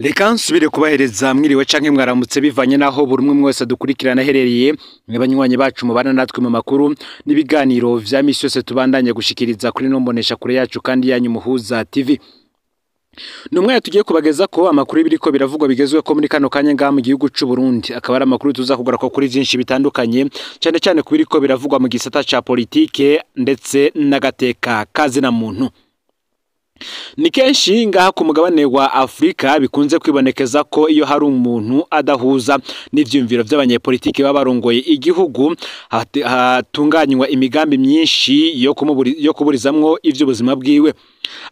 Reka nsubire kubahereza mwiriwe canke mwaramutse bivanye naho buri umwe wese dukurikirana aherereye, mwebanywanyi bacu mubana natwe mu makuru n'ibiganiro vya misi yose tubandanye gushikiriza kuri no mbonesha kure yacu kandi yanyu Muhuza TV. Numwe tugiye kubageza ko amakuru ibiriko biravugwa bigezwe ko muri kano kanya ngaha mu gihugu c'u Burundi, akaba ari amakuru tuza kugaruka kuri vyinshi bitandukanye, cyane cyane ku biriko biravugwa mu gisata ca politike ndetse n'agateka kazina muntu. Ni kenshi ngaha ku mugabane wa Afrika bikunze kwibonekeza ko iyo hari umuntu adahuza n'ivyumviro vy'abanyepolitiki babarongoye igihugu, hatunganywa imigambi myinshi yo kuburizamwo ivy'ubuzima bwiwe.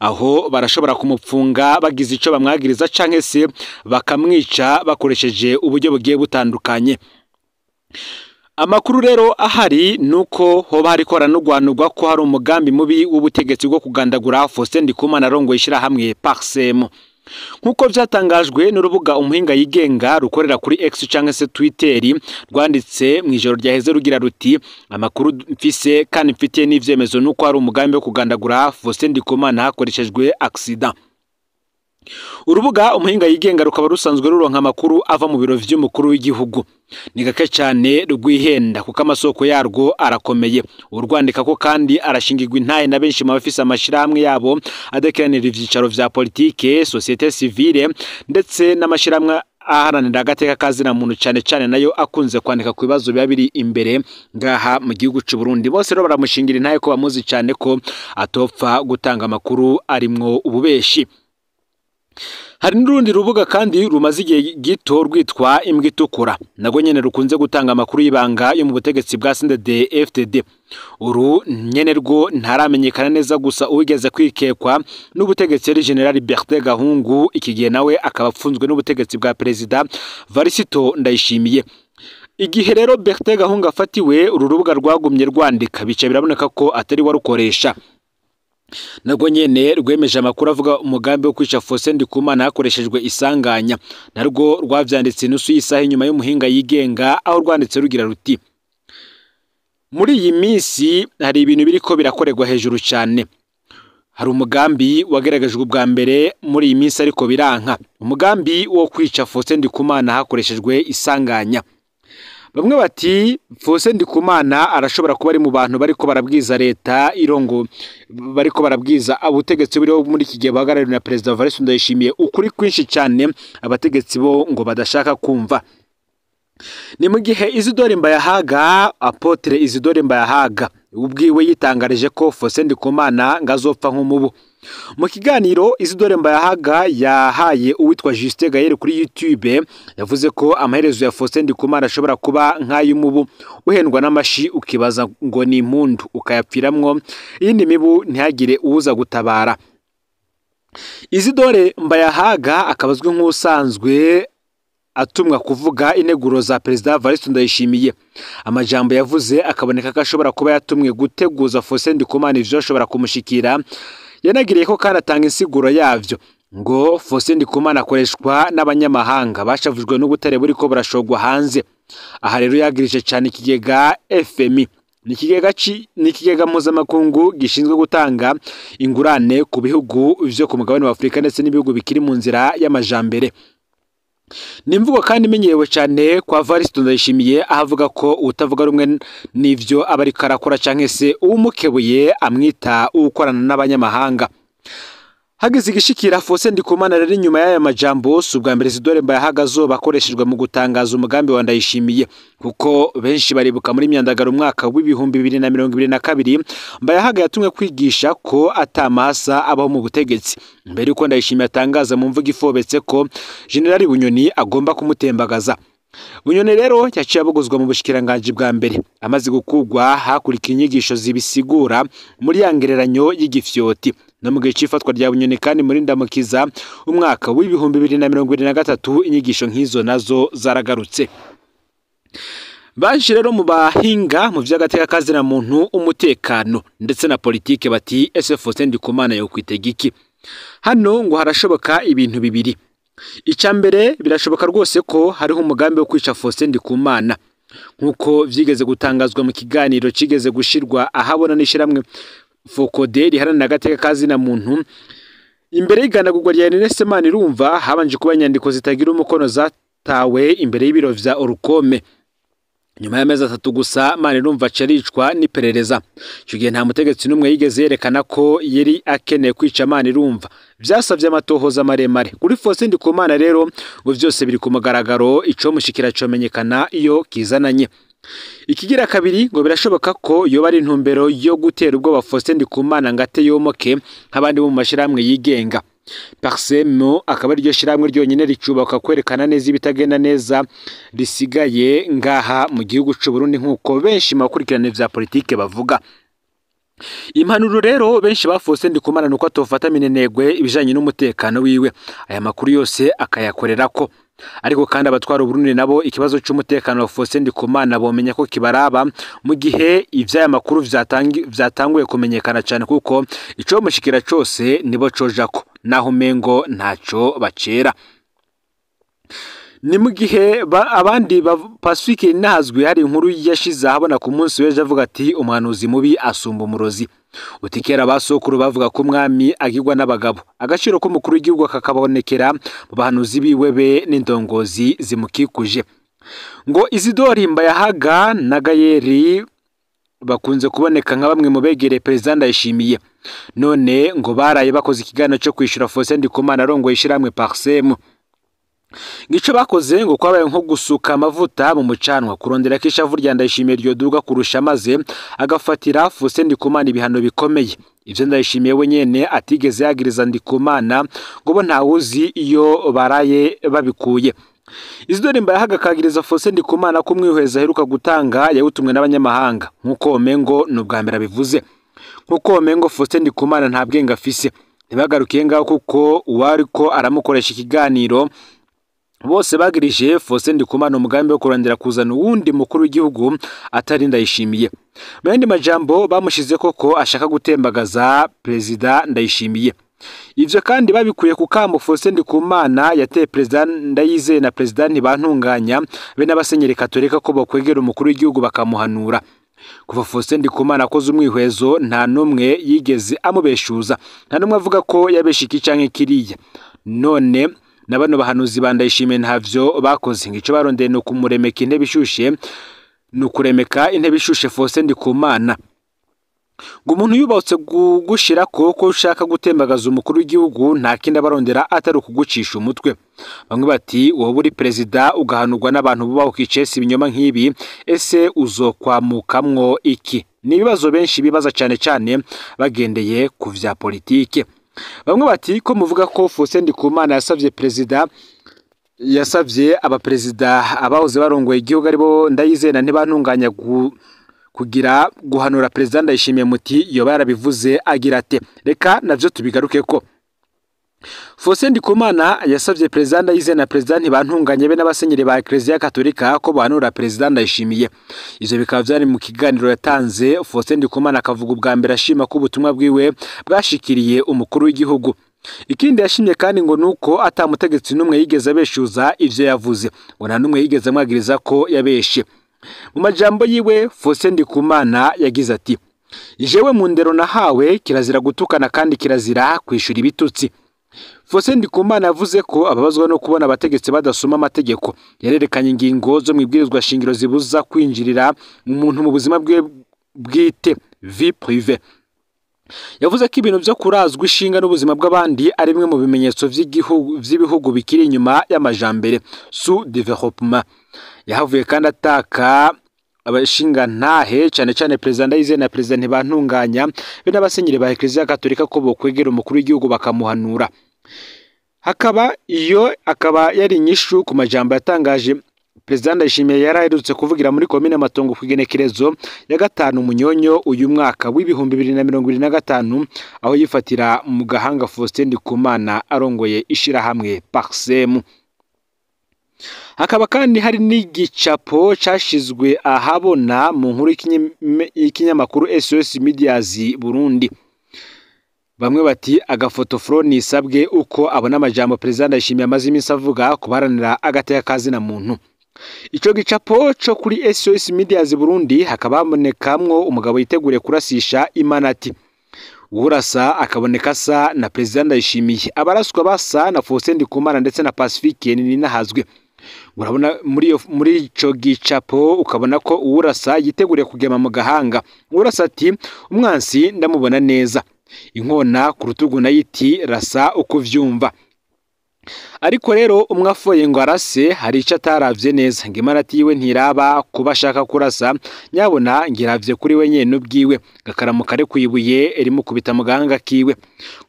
Aho barashobora kumupfunga bagize ico bamwagiriza canke se bakamwica bakoresheje uburyo bugiye butandukanye. Amakuru rero ahari nuko hoba hariko haranugwanugwa ko hari umugambi mubi w'ubutegetsi bwo kugandagura Faustin Ndikumana arongoye ishirahamwe Parsem. Nkuko vyatangajwe n'urubuga Umuhinga Yigenga rukorera kuri X canke se Twitter, rwanditse mw'ijoro ryaheze rugira ruti: amakuru mfise kandi mfitiye n'ivyemezo nuko hari umugambi wo kugandagura Faustin Ndikumana hakoreshejwe accident. Urubuga Umuhinga Yigenga rukaba rusanzwe ruronka amakuru ava mu biro vy'umukuru w'igihugu. Ni gake cyane rwihenda kuko amasoko yarwo arakomeye. Urwandika ko kandi arashingirwa intahe na benshi mu bafise amashirahamwe yabo adekeranira ivyicaro vya politike, société civile ndetse n'amashirahamwe aharanira agateka kazina muntu, cyane cyane nayo akunze kwandika ku bibazo biba biri imbere ngaha mu gihugu c'u Burundi. Bose rero baramushingira intahe ko bamuzi cyane ko atopfa gutanga amakuru arimwo ububeshi. Hari n'urundi rubuga kandi rumaze igihe gito rwitwa Imbwa Itukura, narwo nyene rukunze gutanga amakuru y'ibanga yo mu butegetsi bwa CNDD-FDD. Uru nyene rwo ntaramenyekana neza, gusa uwigeze kwikekwa n'ubutegetsi yari General Bertin Gahungu, iki gihe nawe akaba apfunzwe n'ubutegetsi bwa Perezida Varisito Ndayishimiye. Igihe rero Bertin Gahungu afatiwe, uru rubuga rwagumye rwandika, bica biraboneka ko atari warukoresha. Narwo nyene rwemeje amakuru avuga umugambi wo kwica Faustin Ndikumana hakoreshejwe isanganya. Narwo rwavyanditse inusu y'isaha inyuma y'Umuhinga Yigenga, aho rwanditse rugira ruti: muri iyi minsi hari ibintu biriko birakorerwa hejuru cyane. Hari umugambi wageragejwe ubwa mbere muri iyi minsi ariko biranka. Umugambi wo kwica Faustin Ndikumana hakoreshejwe isanganya. Bamwe bati Faustin Ndikumana arashobora kuba ari mu bantu bariko barabwiza leta irongo, bariko barabwiza ubutegetsi buriho muri iki gihe buhagarariwe na Perezida Evariste Ndayishimiye ukuri kwinshi cyane abategetsi bo ngo badashaka kumva. Ni mu gihe Isidore Mbayahaga, Apotre Isidore Mbayahaga, ubwiwe yitangarije ko Faustin Ndikumana ngo azopfa nk'umubu. Mu kiganiro Isidore Mbayahaga yahaye uwitwa Justin Gaël kuri YouTube, yavuze ko amaherezo ya Faustin Ndikumana ashobora kuba nk'ay'umubu uhendwa n'amashi, ukibaza ngo ni impundu ukayapfiramwo, iyindi mibu ntihagire uwuza gutabara. Isidore Mbayahaga akaba azwi nk'usanzwe atumwa kuvuga ineguro za Perezida Evariste Ndayishimiye. Amajambo yavuze akaboneka ko ashobora kuba yatumwe guteguza Faustin Ndikumana ivyo ashobora kumushikira. Yanagiriye ko kandi atanga insiguro yavyo ngo Faustin Ndikumana akoreshwa n'abanyamahanga bashavujwe n'ubutare buriko burashogwa hanze. Aha rero yagirije cyane ikigega FMI. Ni ikigega mpuzamakungu gishinzwe gutanga ingurane ku bihugu vyo ku mugabane wa Afurika ndetse n'ibihugu bikiri mu nzira y'amajambere. Ni imvugo kandi imenyerewe cyane kwa Evariste Ndayishimiye, aho avuga ko utavuga rumwe n'ivyo aba ariko arakora canke se uwumukebuye amwita uwukorana n'abanyamahanga. Hagize igishikira Faustin Ndikumana rero inyuma y'aya majambo, si ubwa mbere Isidore Mbayahaga azoba akoreshejwe mu gutangaza umugambi wa Ndayishimiye, kuko benshi baribuka muri myandagaro umwaka w'2022 Mbayahaga yatumwe kwigisha ko atamasa abaho mu butegetsi, mbere yuko Ndayishimiye atangaza mu mvugo ifobetse ko General Bunyoni agomba kumutembagaza. Bunyoni rero yaciye abuguzwa mu bushikiranganji bwa mbere, amaze gukugwa hakurikira inyigisho zibisigura muri ya ngereranyo y'igifyoti. No mu gihe c'ifatwa rya Bunyoni kandi muri Ndamukiza umwaka w'2023 inyigisho nk'izo nazo zaragarutse. Banshi rero mu bahinga mu vy'agateka kazina muntu, umutekano ndetse na politike bati ese Faustin Ndikumana yo kwitega iki? Hano ngo harashoboka ibintu bibiri. Icya mbere, birashoboka rwose ko hariho umugambi wo kwica Faustin Ndikumana, nkuko vyigeze gutangazwa mu kiganiro kigeze gushirwa ahabona n'ishiramwe Fokode riharanira agateka kazina muntu. Imbere y'igandagurwa rya Ernest Manirumva habanje kuba inyandiko zitagira umukono zatawe imbere y'ibiro vya Orukome. Nyuma y'amezi 3 gusa Manirumva acaricwa n'iperereza. Ico gihe nta mutegetsi n'umwe yigeze yerekana ko yari akeneye kwica Manirumva. Vyasavye amatohoza maremare. Kuri Faustin Ndikumana rero ngo vyose biri ku mugaragaro, ico mushikira comenyekana iyo kizananye. Ikigira kabiri ngo birashoboka ko yoba ari intumbero yo gutera ubwoba Faustin Ndikumana ngate yomoke nk'abandi bo mu mashirahamwe yigenga. Parsem akaba ariryo shirahamwe ryonyine ricubaka kwerekana neza ibitagenda neza risigaye ngaha mu gihugu c'u Burundi, nkuko benshi mu bakurikirana vya politike bavuga. Impanuro rero benshi ba Faustin Ndikumana nuko atofata minenegwe ibijanye n'umutekano wiwe, aya makuru yose akayakorerako. Ariko kandi abatwara Burundi nabo ikibazo c'umutekano wa Faustin Ndikumana bomenya ko kibaraba mu gihe ivy'aya makuru vyatanguye kumenyekana cyane, kuko ico mushikira cose nibo cojako naho umengo ntaco bacera. Ni mu gihe abandi Pacifique Nahazwi hari inkuru yashize ahabona ku munsi w'ejo avuga ati umuhanuzi mubi asumba umurozi. Utikera basokuru bavuga ko umwami agirwa n'abagabo, agaciro k'umukuru w'igihugu kakabonekera mu bahanuzi biwe be n'indongozi zimukikuje. Ngo Isidori Mbayahaga na Gayeri bakunze kuboneka nka bamwe mu begereye Perezida Ndayishimiye, none ngo baraye bakoze ikiganiro cyo kwishura Faustin Ndikumana arongoye ishirahamwe Parsem. Ngico bakoze ngo kwabaye nko gusuka amavuta mu mucanwa, kurondera ko ishavu rya Ndayishimiye ryoduga kurusha, maze agafatira Faustin Ndikumana ibihano bikomeye. Ivyo Ndayishimiye we nyene atigeze yagiriza Ndikumana ngo bo ntawuzi iyo baraye babikuye. Isidori Mbayahaga akagiriza Faustin Ndikumana ko umwihweza aheruka gutanga yawutumwe n'abanyamahanga, nkuko omengo ni ubwa mbere abivuze. Nkuko omengo Faustin Ndikumana nta bwenge afise. Ntibagarukiye ngaho kuko uwariko aramukoresha ikiganiro bose bagirije Faustin Ndikumana umugambi wo kurondera kuzana uwundi mukuru w'igihugu atari Ndayishimiye. Mu yandi majambo bamushize koko ashaka gutembagaza Perezida Ndayishimiye. Ivyo kandi babikuye ku kamo Faustin Ndikumana yateye Perezida Ndayizeye na Perezida Ntibantunganya be n'abasenyeri Katolika ko bokwegera umukuru w'igihugu bakamuhanura. Kuva Faustin Ndikumana akoze umwihwezo nta numwe yigeze amubeshuza, nta numwe avuga ko yabeshe iki canke kiriya. None na bano bahanuzi ba Ndayishimiye ntavyo bakoze, ngico barondeye no kumuremeka intebe ishushe, no kuremeka intebe ishushe Faustin Ndikumana. Ngo umuntu yubatse gushira ko ushaka gutembagaza umukuru w'igihugu nta kindi abarondera atari ukugucisha umutwe. Bamwe bati wowe uri perezida ugahanurwa n'abantu bubaho kicesa ibinyoma nk'ibi, ese uzokwamukamwo iki? Ni ibibazo benshi bibaza cyane cyane bagendeye ku vya politike. Bamwe bati ko muvuga ko Faustin Ndikumana yasavye perezida, yasavye abaperezida abahoze barongoye igihugu aribo Ndayizeye na Ntibantunganya kugira guhanura Perezida Ndayishimiye, muti yoba yarabivuze agira ate? Reka navyo tubigaruke ko Faustin Ndikumana yasavye Perezida Ndayizeye na Perezida Ntibantunganye be n'abasenyeri ba Ecclesia Katolika ko bahanura Perezida Ndayishimiye. Ivyo bikaba vyari mu kiganiro yatanze. Faustin Ndikumana akavuga ubwa mbere ashima ko ubutumwa bwiwe bwashikiriye umukuru w'igihugu. Ikindi yashimye kandi ngo nuko atamutegetsi n'umwe yigeze abeshuza ivyo yavuze, ngo nta n'umwe yigeze amwagiriza ko yabeshe. Mu majambo yiwe Faustin Ndikumana yagize ati jewe mu ndero nahawe kirazira gutukana kandi kirazira kwishura ibitutsi. Faustin Ndikumana yavuze ko ababazwa no kubona abategetsi badasoma amategeko. Yarerekanye ingingo zo mu ibwirizwa shingiro zibuza kwinjirira umuntu mu buzima bwe bwite, vie privée. Yavuze ko ibintu byo kurazwa ishinga n'ubuzima bw'abandi ari bimwe mu bimenyetso vy'ibihugu bikiri inyuma y'amajambere, sous développement. Yahavuye kandi ataka abashinga ntahe cyane cyane Perezida Ndayizeye na Perezida Ntibantunganya be n'abasenyeri ba Ecclesia Katolika ko bokwegera umukuru w'igihugu bakamuhanura. Hakaba iyo akaba yari inyishu ku majambo yatangaje Perezida Ndayishimiye yaraherutse kuvugira muri komine Matongo ku igenekerezo ya 5 Munyonyo uyu mwaka w'2025, aho yifatira mu gahanga Faustin Ndikumana arongoye ishirahamwe Parsem. Hakaba kandi hari n'igicapo cashizwe ahabona mu nkuru y'ikinyamakuru SOS Medias Burundi. Bamwe bati agafoto Froni isabwe uko abona amajambo Perezida Ndayishimiye amaze iminsi avuga kubaranira agateka kazina muntu. Ico gicapo co kuri SOS Medias Burundi hakaba habonekamwo umugabo yiteguriye kurasisha imanati. Uwurasa akaboneka asa na Perezida Ndayishimiye, abaraswa basa na Faustin Ndikumana ndetse na Pacifique Nininahazwe. Urabona muri ico gicapo ukabona ko uwurasa yiteguriye kugema mu gahanga. Uwurasa ati umwansi ndamubona neza, inkona ku rutugu nayo iti rasa uko vyumva. Ariko rero umwe afoye ngo arase hari ico ataravye neza, ngo imarati yiwe ntiraba kuba ashaka kurasa, nyabona ngiravye kuri we nyene ubwiwe, gakaramu kare kwibuye rimukubita mu gahanga kiwe.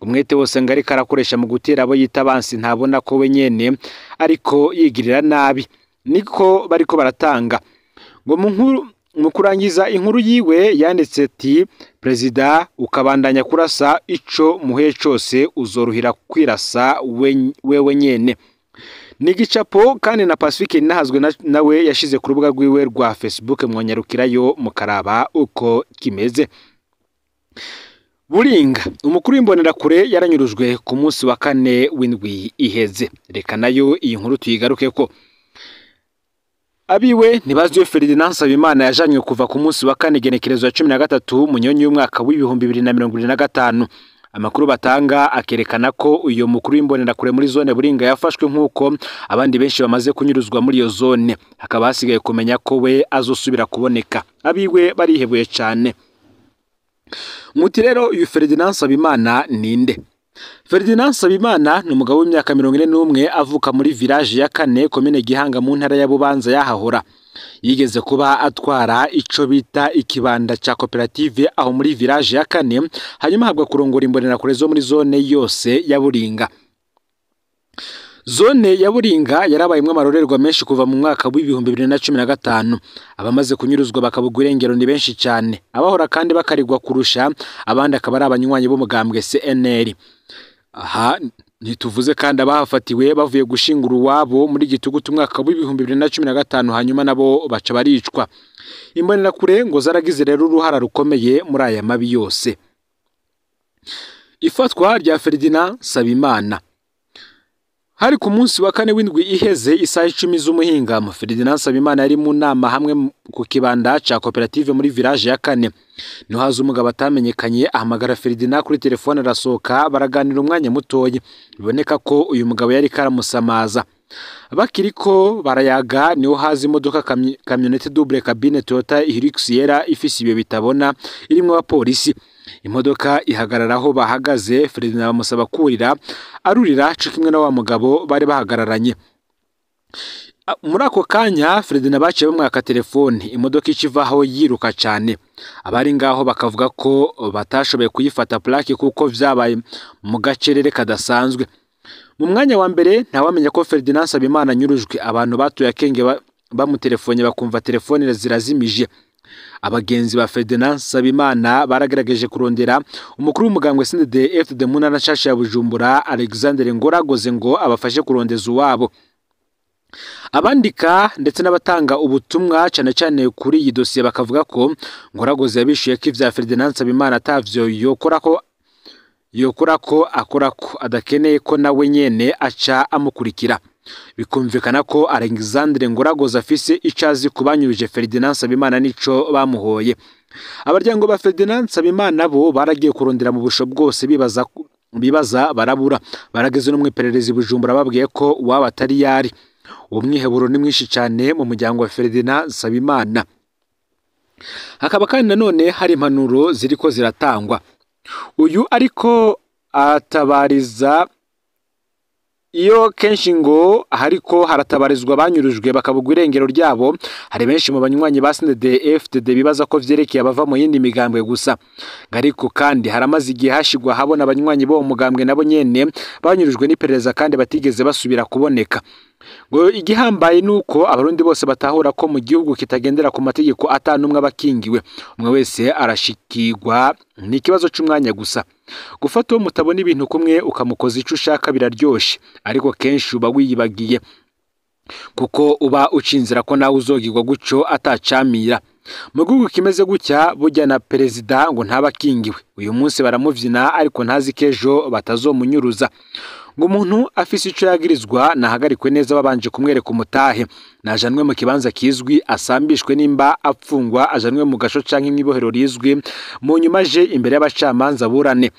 Umwete wose ngo ariko arakoresha mu gutera abo yita abansi ntabona ko we nyene ariko yigirira nabi, niko bariko baratanga. Ngo mu kurangiza inkuru yiwe yanditse ati Perezida ukabandanya kurasa ico muhe cose uzorohera kwirasa wewe nyene. Ni gicapo kandi na Pacifique Ninahazwe nawe yashize ku rubuga rwiwe rwa Facebook, mwanyarukirayo mukaraba uko kimeze. Buringa umukuru w'imbonerakure yaranyurujwe ku munsi wa kane w'indwi iheze. Reka nayo iyi nkuru tuyigarukeko. Abiwe ntibazi iyo Ferdinand Nsabimana yajanywe kuva ku munsi wa kane igenekerezo ya 13 Munyonyi y'umwaka w'2025. Amakuru batanga akerekana ko uyo mukuru w'imbonerakure muri zone Buringa yafashwe nk'uko abandi benshi bamaze kunyuruzwa muri iyo zone, hakaba hasigaye kumenya ko we azosubira kuboneka. Abiwe barihebuye cyane. Muti rero uyu Ferdinand Nsabimana ninde? Ferdinand Nsabimana ni umugabo w'imyaka 41 avuka muri village ya kane komine Gihanga mu ntara ya Bubanza yahahora. Yigeze kuba atwara ico bita ikibanda ca koperative aho muri village ya kane, hanyuma ahabwa kurongora imbonerakure zo muri zone yose ya Buringa. Zone ya Buringa yarabayemwo amarorerwa menshi kuva mu mwaka w'2015. Abamaze kunyuruzwa bakabugwa irengero ni benshi cyane, abahora kandi bakarigwa kurusha abandi akaba ari abanywanyi b'umugambwe CNL. Aha ntituvuze kandi abahafatiwe bavuye gushingura uwabo muri gitugutu umwaka w'2015, hanyuma nabo baca baricwa. Imbonerakure ngo zaragize rero uruhara rukomeye muri aya mabi yose. Ifatwa rya Ferdinand Nsabimana hari ku munsi wa kane w'indwi iheze isaha 10 z'umuhingamo. Ferdinand Nsabimana yari mu nama hamwe ku kibanda ca koperative muri village ya kane. Niho haza umugabo atamenyekanye ahamagara Ferdinand kuri telefone, arasohoka baraganira umwanya mutoyi. Biboneka ko uyu mugabo yari karamusamaza. Bakiriko barayaga niho haza imodoka kamyonete double cabine Toyota Hilux yera ifise ibyo bitabona irimwo abapolisi. Imodoka ihagarara aho bahagaze, Ferdinand bamusaba kurira, arurira co kimwe na wa mugabo bari bahagararanye. Muri ako kanya Ferdinand baciye bamwaka telefone, imodoka ikivaho yiruka cyane. Abari ngaho bakavuga ko batashoboye kuyifata plaque kuko vyabaye mu gacerere kadasanzwe. Mu mwanya wa mbere ntawamenya ko Ferdinand Nsabimana anyurujwe, abantu batuye akenge bamutelefone bakumva telefone zirazimije. Abagenzi ba Ferdinand Nsabimana baragerageje kurondera umukuru w'umugambwe CNDD-FDD mu ntara nshasha ya Bujumbura Alexandre Ngoragoze ngo abafashe kurondeza uwabo. Abandika ndetse n'abatanga ubutumwa cyane cyane kuri iyi dosiye bakavuga ko Ngoragoze yabishuye ko ivya Ferdinand Nsabimana atavyo yokora ko akora ko adakeneye ko nawe nyene aca amukurikira. Bikumvikana ko Alexandre Ngoragoze afise icazi kubanyuruje Ferdinand Nsabimana nico bamuhoye. Abaryango ba Ferdinand Nsabimana bo baragiye kurondera mu busho bwose bibaza barabura. Barageze no mwiperereza Bujumbura babwiye ko uwaba atari yari. Uwo mwiheburo ni mwinshi cyane mu muryango wa Ferdinand Nsabimana. Hakaba kandi nanone hari impanuro ziriko ziratangwa. Uyu ariko atabariza iyo kenshi ngo hariko haratabarizwa banyurujwe bakabugwa irengero ryabo. Hari benshi mu banywanyi ba CNDD-FDD bibaza ko vyerekeye abava mu yindi migambwe gusa, ariko kandi haramaze igihe hashigwa habona abanywanyi bo mugambwe nabo nyene banyurujwe n'iperereza kandi batigeze basubira kuboneka. Ngo igihambaye nuko abarundi bose batahura ko mu gihugu kitagendera ku mategeko atanumwe abakingiwe, umwe wese arashikirwa ni ikibazo c'umwanya gusa. Gufata uwo mutabona ibintu kumwe ukamukoza ico ushaka biraryoshe, ariko kenshi uba wiyibagiye kuko uba ucinzira ko nawe uzogirwa guco atacamira. Mu gihugu kimeze gutya burya na perezida ngo ntabakingiwe. Uyu munsi baramuvyina ariko ntazi kejo batazomunyuruza. Ngo umuntu afise ico yagirizwa nahagarikwe neza babanje kumwereka umutahe, najanwe mu kibanza kizwi asambishwe, nimba apfungwa ajanwe mu gasho canke mw'ibohero rizwi, mu nyuma aje imbere y'abacamanza burane.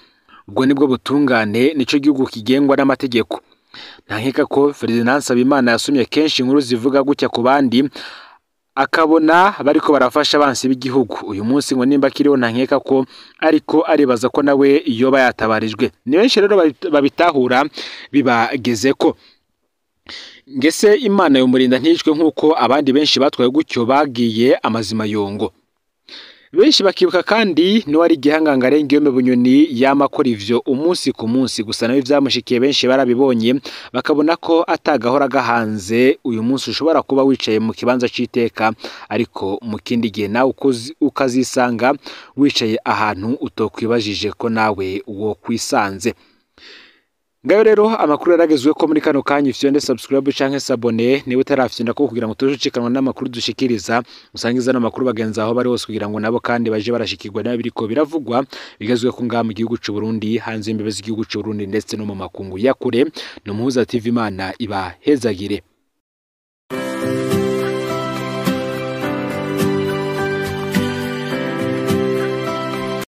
Ubwo nibwo butungane, nico gihugu kigengwa n'amategeko. Nta nkeka ko Ferdinand Nsabimana yasomye kenshi inkuru zivuga gutya ku bandi, akabona bariko barafasha abansi b'igihugu. Uyu munsi ngo nimba akiriho, nta nkeka ko ariko aribaza ko nawe yoba yatabarijwe. Ni benshi rero babitahura bibagezeko. Ngese Imana yomurinda ntiyicwe nk'uko abandi benshi batwaye gutyo bagiye amazima yongo. Benshi bakibuka kandi n'uwari igihangangare Guillaume Bunyoni yama akora ivyo umunsi ku munsi, gusa nawe vyamushikiye benshi barabibonye bakabona ko atagahora gahanze. Uyu munsi ushobora kuba wicaye mu kibanza c'iteka, ariko mu kindi gihe nawe ukazisanga wicaye ahantu utokwibajije ko nawe wokwisanze. Ngayo rero amakuru yaragezwe ko muri kano kanya. Ufyonde subscribe canke s'abonner niba utarafyonda ko kugira ngo tuje ucikanwa n'amakuru dushikiriza, usangiza n'amakuru bagenzi aho bari hose kugira ngo nabo kandi baje barashikirwa n'abiriko biravugwa bigezwe ko ngaha mu gihugu c'u Burundi, hanze y'imbibe z'igihugu c'u Burundi ndetse no mu makungu ya kure. Ni Umuhuza TV, Imana ibahezagire.